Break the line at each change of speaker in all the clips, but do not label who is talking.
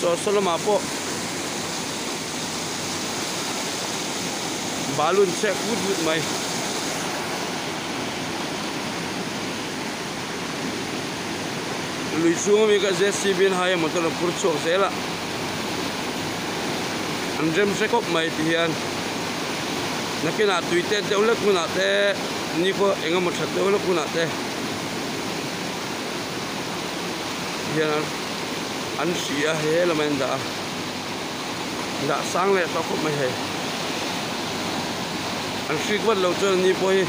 Saw saw lamah pawh balun chek vut vut mai. Lui chhung ami kha JCB in hai a motor a phur chhuak zel a an rem hre khawp mai ti hian nakinah tui tet deuh hlek hunah te ni pawh eng emaw that deuh hlek hunah te hian an hria a he lamah an dah a dah sang leh tawh khawp mai hei an hrik vat loh chuan ni pawh hi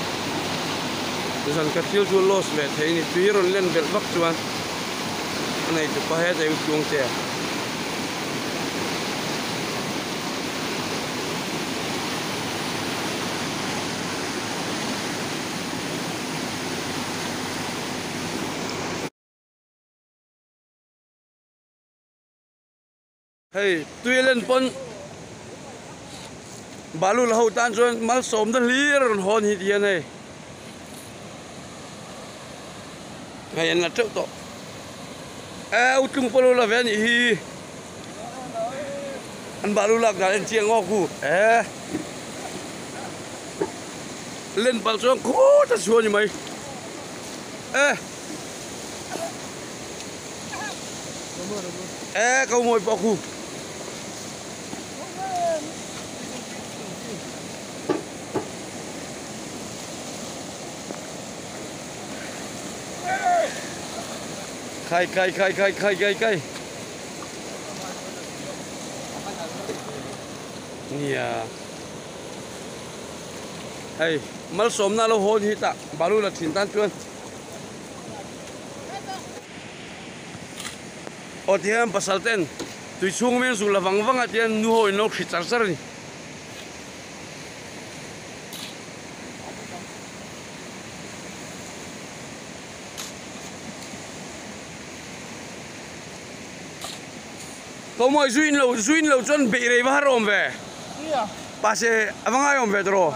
zan ka thil chu loss ve thei a ni tui rawn len belh vak chuan a nei tupa heta hi chuang che a. Hei tui len pawn balu la ho tan chuan malsawmna hlir a rawn hawn hi ti hian hei hei an la teuh tawh e utlung pawh lo la ve a nih hi an balu lak dan en chiang ngawk hu e len palh chuan khut a chhuah a ni mai e. E ko mawi pawh khu. Khai khai khai khai khai khai khai. Nia. Hei malsawmna lo hawn hi tah balu la thin tan chuan. Aw ti hian pasal ten tui chhung awmin zuk la vang vang a tihian nu ho in lo hri char char a ni. Ko mawi zu in lo zu in lo chuan beih rei va har awm ve. Pase a va ngai awm ve tawh.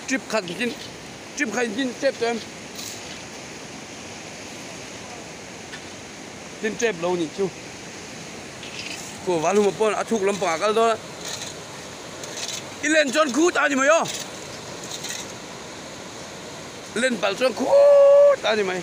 Trip khat in trip khat in tep tawh em tin tep lo nih chu khu val huma pawn a thuk lampangah kal dawn a i len chuan khut a ni mai aw len palh chuan khut a ni mai.